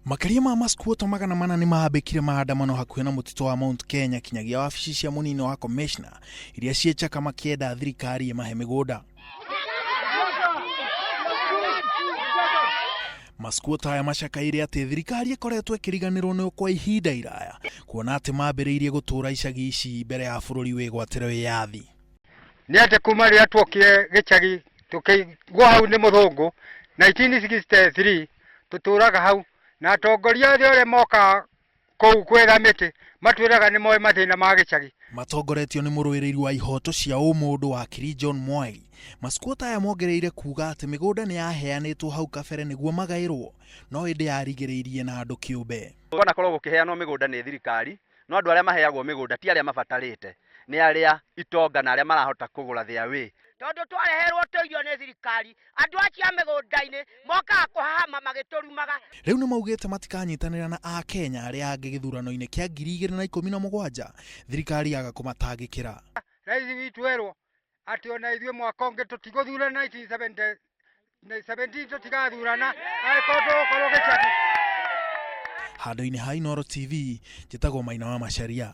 Makĩria ma maskuota 400 nĩ mambĩkire maandamano hakuhĩ na mũtitũ wa Mount Kenya kinyagia wabici cia mũnini wa commissioner iria ciĩ Chaka makĩenda thirikari ĩmahe mĩgũnda. Maskuota aya macakaire atĩ thirikari ĩkoretwo ĩkĩriganĩrwo nĩo kwa ihinda iraya kuona atĩ mambĩrĩirie gũtũũra icagi ici mbere ya bũrũri wĩgwatĩre wĩyathi. Nĩ atĩ kuma rĩrĩa tuokire gĩcagi tũkĩigwo hau nĩ mũthũngũ 1963, tũtũraga hau na atongoria othe arĩa mokaga kũu kwetha mĩtĩ matwĩraga nĩ moĩ mathĩna ma gĩcagi. Matongoretio nĩ mũrũĩrĩri wa ihoto cia ũmũndũ wakiri John Mwai, maskuota aya mongereire kuga atĩ mĩgũnda nĩ yaheanĩtwo hau kabere nĩguo magaĩrwo, no ĩndĩ yarigĩrĩirie na andũ kĩũmbe. Kwanakorwo gũkĩheanwo mĩgũnda nĩ thirikari, no andũ arĩa maheagwo mĩgũnda ti arĩa mabatarĩte, nĩ arĩa itonga na arĩa marahota kũgũra their way. Tondũ twareherwo tũirio nĩ thirikari, andũ acio a mĩgũnda-inĩ mokaga kũhahama magĩtũrumaga. Rĩu nĩ maugĩte matikanyitanĩra na Akenya arĩa angĩ gĩthurano-inĩ kĩa 2017 thirikari yaga kũmatangĩkĩra. Raithi witũ erwo atĩ ona ithuĩ mwaka ũngĩ tũtigũthurana 1917 tũtigathurana angĩkorwo tũgũkorwo gĩcagi. Handũ-inĩ ha Inooro TV, njĩtagwo Maina wa Macharia.